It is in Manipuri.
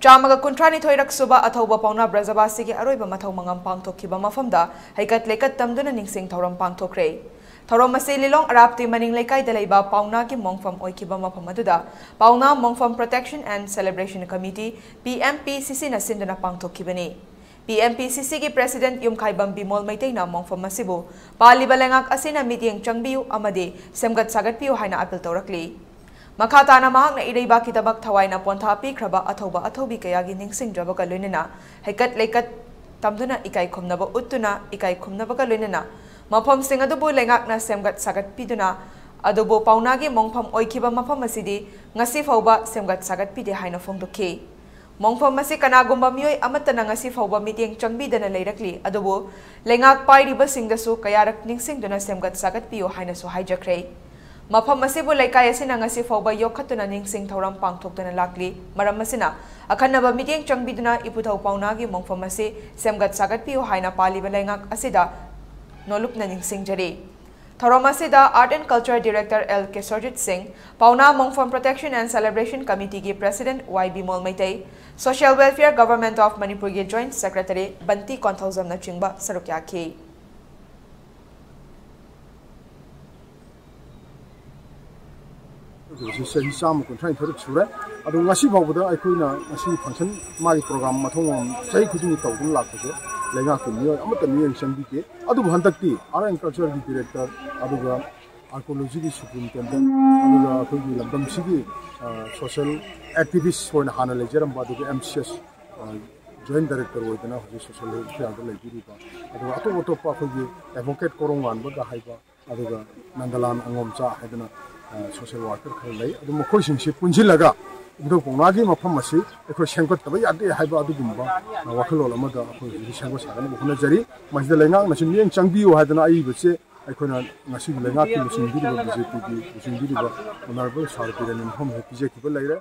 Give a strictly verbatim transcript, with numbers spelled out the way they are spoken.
ꯆꯥꯝꯃꯒ ꯀꯨꯟꯊ꯭ꯔꯥꯅꯤꯊꯣꯏꯔꯛ ꯁꯨꯕ ꯑꯊꯧꯕ ꯄꯥꯎꯅꯥ ꯕ꯭ꯔꯖꯕꯥꯁꯤꯒꯤ ꯑꯔꯣꯏꯕ ꯃꯊꯧ ꯃꯉꯝ ꯄꯥꯡꯊꯣꯛꯈꯤꯕ ꯃꯐꯝꯗ ꯍꯩꯀꯠ ꯂꯩꯀꯠ ꯇꯝꯗꯨꯅ ꯅꯤꯡꯁꯤꯡ ꯊꯧꯔꯝ ꯄꯥꯡꯊꯣꯛꯈ꯭ꯔꯦ꯫ ꯊꯧꯔꯝ ꯑꯁꯤ ꯂꯤꯂꯣꯡ ꯑꯔꯥꯞꯇꯤ ꯃꯅꯤꯡ ꯂꯩꯀꯥꯏꯗ ꯂꯩꯕ ꯄꯥꯎꯅꯥꯒꯤ ꯃꯣꯡꯐꯝ ꯑꯣꯏꯈꯤꯕ ꯃꯐꯝ ꯑꯗꯨꯗ ꯄꯥꯎꯅꯥ ꯃꯣꯡꯐꯝ Protection and Celebration Committee, P M P C C ꯅ ꯁꯤꯟꯗꯨꯅ ꯄꯥꯡꯊꯣꯛꯈꯤꯕꯅꯤ꯫ P M P C C ꯒꯤ President ꯌꯨꯝꯈꯥꯏꯕꯝ ꯕꯤꯃꯣꯜ ꯃꯩꯇꯩꯅ ꯃꯣꯡꯐꯝ ꯑꯁꯤꯕꯨ ꯄꯥꯜꯂꯤꯕ ꯂꯩꯉꯥꯛ ꯑꯁꯤꯅ ꯃꯤꯠꯌꯦꯡ ꯆꯪꯕꯤꯌꯨ ꯑꯃꯗꯤ ꯁꯦꯝꯒꯠ ꯁꯥꯒꯠꯄꯤꯌꯨ ꯍꯥꯏꯅ ꯑꯄꯤꯜ ꯇꯧꯔꯛꯂꯤ꯫ ꯃꯈꯥ ꯇꯥꯅ ꯃꯍꯥꯛꯅ ꯏꯔꯩꯕꯥꯛꯀꯤꯗꯃꯛ ꯊꯋꯥꯏꯅ ꯄꯣꯟꯊꯥ ꯄꯤꯈ꯭ꯔꯕ ꯑꯊꯧꯕ ꯑꯊꯧꯕꯤ ꯀꯌꯥꯒꯤ ꯅꯤꯡꯁꯤꯡꯗ꯭ꯔꯕꯒ ꯂꯣꯏꯅꯅ ꯍꯩꯀꯠ ꯂꯩꯀꯠ ꯇꯝꯗꯨꯅ ꯏꯀꯥꯏ ꯈꯨꯝꯅꯕ ꯎꯠꯇꯨꯅ, ꯏꯀꯥꯏ ꯈꯨꯝꯅꯕꯒ ꯂꯣꯏꯅꯅ ꯃꯐꯝꯁꯤꯡ ꯑꯗꯨꯕꯨ ꯂꯩꯉꯥꯛꯅ ꯁꯦꯝꯒꯠ ꯁꯥꯒꯠꯄꯤꯗꯨꯅ, ꯑꯗꯨꯕꯨ ꯄꯥꯎꯅꯥꯒꯤ ꯃꯣꯡꯐꯝ ꯑꯣꯏꯈꯤꯕ ꯃꯐꯝ ꯑꯁꯤꯗꯤ ꯉꯁꯤ ꯐꯥꯎꯕ ꯁꯦꯝꯒꯠ ꯁꯥꯒꯠꯄꯤꯗꯦ ꯍꯥꯏꯅ ꯐꯣꯡꯗꯣꯛꯈꯤ꯫ ꯃꯣꯡꯐꯝ ꯑꯁꯤ ꯀꯅꯥꯒꯨꯝꯕ ꯃꯤꯑꯣꯏ ꯑꯃꯠꯇꯅ ꯉꯁꯤ ꯐꯥꯎꯕ ꯃꯤꯠꯌꯦꯡ ꯆꯪꯕꯤꯗꯅ ꯂꯩꯔꯛꯂꯤ, ꯑꯗꯨꯕꯨ ꯂꯩꯉꯥꯛ ꯄꯥꯏꯔꯤꯕꯁꯤꯡꯗꯁꯨ ꯀꯌꯥꯔꯛ ꯅꯤꯡꯁꯤꯡꯗꯨꯅ ꯁꯦꯝꯒꯠ ꯁꯥꯒꯠꯄꯤꯌꯨ ꯍꯥꯏꯅꯁꯨ ꯍꯥꯏꯖꯈ꯭ꯔꯦ꯫ ꯃꯐꯝ ꯑꯁꯤꯕꯨ ꯂꯩꯀꯥꯏ ꯑꯁꯤꯅ ꯉꯁꯤ ꯐꯥꯎꯕ ꯌꯣꯛꯈꯠꯇꯨꯅ ꯅꯤꯡꯁꯤꯡ ꯊꯧꯔꯝ ꯄꯥꯡꯊꯣꯛꯇꯨꯅ ꯂꯥꯛꯂꯤ꯫ ꯃꯔꯝ ꯑꯁꯤꯅ, ꯑꯈꯟꯅꯕ ꯃꯤꯠꯌꯦꯡ ꯆꯪꯕꯤꯗꯨꯅ ꯏꯄꯨꯊꯧ ꯄꯥꯎꯅꯥꯒꯤ ꯃꯣꯡꯐꯝ ꯑꯁꯤ ꯁꯦꯝꯒꯠ ꯁꯥꯒꯠꯄꯤꯌꯨ ꯍꯥꯏꯅ ꯄꯥꯜꯂꯤꯕ ꯂꯩꯉꯥꯛ ꯑꯁꯤꯗ ꯅꯣꯂꯨꯛꯅ ꯅꯤꯡꯁꯤꯡꯖꯔꯤ꯫ ꯊꯧꯔꯝ ꯑꯁꯤꯗ Art and Culture Director L Keswarjit Singh, Paona ꯃꯣꯡꯐꯝ Protection and Celebration Committee ꯒꯤ President Y Bimol Meitei, Social Welfare Government of Manipur ꯒꯤ Joint Secretary ꯕꯟꯇꯤ ꯀꯣꯟꯊꯧꯖꯝꯅꯆꯤꯡꯕ ꯁꯔꯨꯛ ꯌꯥꯈꯤ꯫ ꯍꯧꯖꯤꯛ ꯆꯍꯤ ꯆꯥꯝꯃ ꯀꯨꯟꯊ꯭ꯔꯥ ꯅꯤꯊꯣꯏꯔꯛ ꯁꯨꯔꯦ꯫ ꯑꯗꯣ ꯉꯁꯤ ꯐꯥꯎꯕꯗ ꯑꯩꯈꯣꯏꯅ ꯉꯁꯤꯒꯤ function, ꯃꯥꯒꯤ program ꯃꯊꯧ ꯃꯉꯝ ꯆꯍꯤ ꯈꯨꯗꯤꯡꯒꯤ ꯇꯧꯗꯨꯅ ꯂꯥꯛꯄꯁꯦ ꯂꯩꯉꯥꯛꯀꯤ ꯃꯤꯑꯣꯏ ꯑꯃꯠꯇ ꯃꯤꯠꯌꯦꯡ ꯆꯪꯕꯤꯗꯦ꯫ ꯑꯗꯨꯕꯨ ꯍꯟꯗꯛꯇꯤ Art and Culture ꯒꯤ Director, ꯑꯗꯨꯒ Archaeology ꯒꯤ Superintendent, ꯑꯗꯨꯒ ꯑꯩꯈꯣꯏꯒꯤ ꯂꯝꯗꯝꯁꯤꯒꯤ, ꯑ, social activist ꯑꯣꯏꯅ ꯍꯥꯟꯅ ꯂꯩꯖꯔꯝꯕ, ꯑꯗꯨꯒ M C S, ꯑ, Joint Director ꯑꯣꯏꯗꯅ ꯍꯧꯖꯤꯛ Social Welfare ꯗ ꯂꯩꯕꯤꯔꯤꯕ, ꯑꯗꯨꯒ ꯑꯇꯣꯞ ꯑꯇꯣꯞꯄ ꯑꯩꯈꯣꯏꯒꯤ Advocate ꯀꯣꯔꯣꯡ ꯉꯥꯟꯕꯒ ꯍꯥꯏꯕ, ꯑꯗꯨꯒ ꯅꯟꯗꯂꯥꯟ ꯑꯉꯣꯝꯆꯥ ꯍꯥꯏꯗꯅ, ꯑ, social worker ꯈꯔ ꯂꯩ꯫ ꯑꯗꯨ ꯃꯈꯣꯏꯁꯤꯡꯁꯤ ꯄꯨꯟꯁꯤꯜꯂꯒ ꯏꯕꯨꯙꯧ ꯄꯥꯎꯅꯥꯒꯤ ꯃꯐꯝ ꯑꯁꯤ ꯑꯩꯈꯣꯏ ꯁꯦꯝꯒꯠꯇꯕ ꯌꯥꯗꯦ ꯍꯥꯏꯕ ꯑꯗꯨꯒꯨꯝꯕ, ꯑ, ꯋꯥꯈꯜꯂꯣꯟ ꯑꯃꯗ ꯑꯩꯈꯣꯏ ꯍꯧꯖꯤꯛ ꯁꯦꯝꯒꯠ ꯁꯥꯒꯠꯅꯕ ꯍꯣꯠꯅꯖꯔꯤ꯫ ꯃꯁꯤꯗ ꯂꯩꯉꯥꯛꯅꯁꯨ ꯃꯤꯠꯌꯦꯡ ꯆꯪꯕꯤꯌꯨ ꯍꯥꯏꯗꯅ ꯑꯏꯕꯁꯦ ꯑꯩꯈꯣꯏꯅ ꯉꯁꯤꯒꯤ ꯂꯩꯉꯥꯛꯀꯤ ꯂꯨꯆꯤꯡꯕꯤꯔꯤꯕ, B J P ꯒꯤ ꯂꯨꯆꯤꯡꯕꯤꯔꯤꯕ Honourable Sir ꯕꯤꯔꯦꯟ ꯌꯨꯝꯐꯝ ꯍꯦꯛ ꯄꯤꯖꯈꯤꯕ ꯂꯩꯔꯦ꯫